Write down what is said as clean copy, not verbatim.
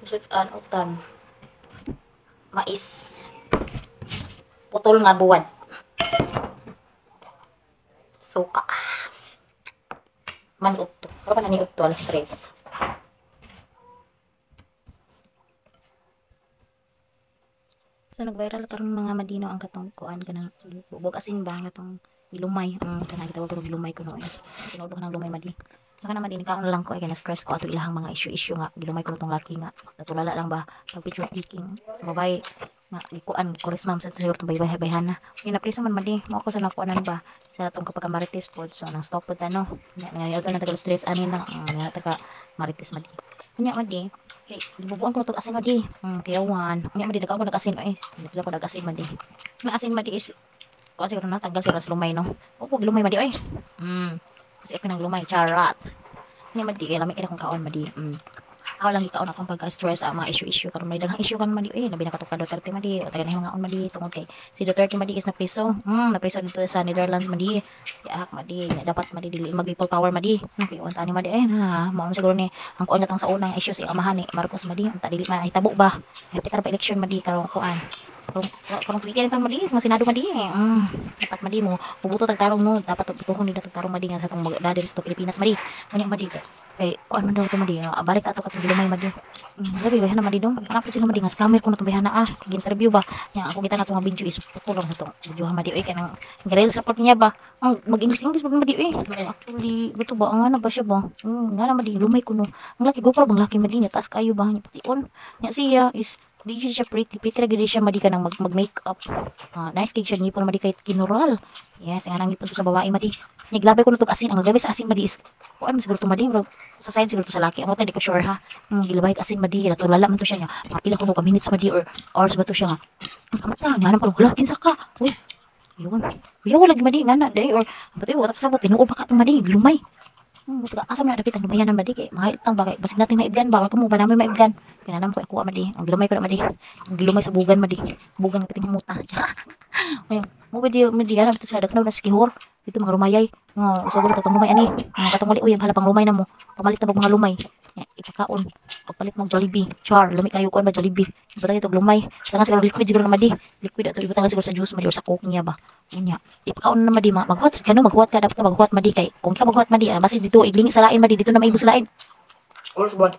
Sudan utan. Mais. Putol nga buwan. Suka. Maniudto. Pero pa naniudto alas 3. So nag-viral karon mga madino ang katong kuan kanang bubog asin ba nga tong gilumay ang kanang gitawag ko gilumay kuno eh. Tinuod ba kanang lumay madi? So kanang madi kaon lang ko ay kay stress ko ato ilahang mga issue-issue nga gilumay kuno tong laki nga natulala lang ba pag picture taking sa babae nga gikuan kuris ma'am sa siguro tong baybay bayhana. Unya napriso man madi mo ako sa nakuanan ba sa atong kapag marites pod, so nang stop pod ano. Nya nga na tagal stress ani na nga taga marites madi. Unya madi kay gibubuan ko na tong asin madi. Kayawan. Unya madi nagkaon ko nag-asin eh. Dito ko nag-asin madi. Nga asin madi is kuan siguro na tanggal siguro sa lumay no. Opo lumay madi oy. Kasi ako nang lumay charat. Unya madi kay lami kay akong kaon madi. Ako lang gikaon akong pagka-stress ang mga issue-issue karon may daghang issue karon madi eh labi na kato ka Duterte madi o taga mga on madi tungod kay si Duterte madi is napriso. Napriso dito sa Netherlands madi. Yaak madi nya dapat madi dili mag people power madi. Okay, unta ni madi eh ha mao siguro ni ang kuan katong sa unang issue sa amahan ni Marcos madi unta dili mahitabo ba. Hapit ra pa election madi karong kuan. Karong tuwigan itang madi sa mga Senado madi. Dapat madi mo mubuto tag tarong no dapat butuhon ni datong tarong madi nga sa atong magdadiri sa Pilipinas madi. Unya madi kay kuan man daw to madi balik ato katong gilumay madi. Labi bayhana madi dong. Kana pud sila madi nga scammer kuno tong bayhana ah. Kay interview ba nya ako kita na tong video is putol lang sa tong video madi oy kanang reels report niya ba. Ang mag-English English pud madi oy. Actually gusto ba ang ana ba siya ba? Nga na madi lumay kuno. Ang laki go bang laki madi niya taas kayo ba niya pution. Nya siya is di siya pretty pretty ra gid siya madi kanang mag makeup. Nice kay siya ngipon madi kay kinural. Yes, nga nang ngipon to sa babae madi. Nya glabay ko tug asin ang glabay sa asin madi is kuan man siguro to madi murag sa side siguro to sa laki. Amo ta di ko sure ha. Gilabay asin madi natulala man to siya nya. Mga pila kuno ka minutes madi or hours ba to siya nga. Ang kamata nya pa hala kinsa ka. Uy. Yun. Uy, wala lagi madi nga na day or pati wa ta kasabot tinuod pa ka tong madi lumay. Asa man na dapit ang lumayanan madi kay mahal tang bagay basig natin maibgan ba or kamo ba namin maibgan. Kinanam ko ako madi. Ang gilumay ko na madi. Ang gilumay sa bugan madi. Bugan nga piting humuta. Ay, mo ba di madi ana bitaw sila daghan na sikihor. Dito mga lumayay. Nga usog ra tong lumay ani. Mga katong wali uy hala pang lumay na mo. Pamalit na mga lumay. Ya, ipakaon. Pagpalit mo Jollibee. Char, lami kayo kuan ba Jollibee. Ibutang ito lumay. Tangan siguro liquid siguro na madi. Liquid ato ibutang siguro sa juice madi or sa Coke niya ba. Unya. Ipakaon na madi ma. Maghuwat kano maghuwat ka dapat ka maghuwat madi kay kung ka maghuwat madi basin dito iglingi sa lain madi dito na maibos sa lain. Oras buwan.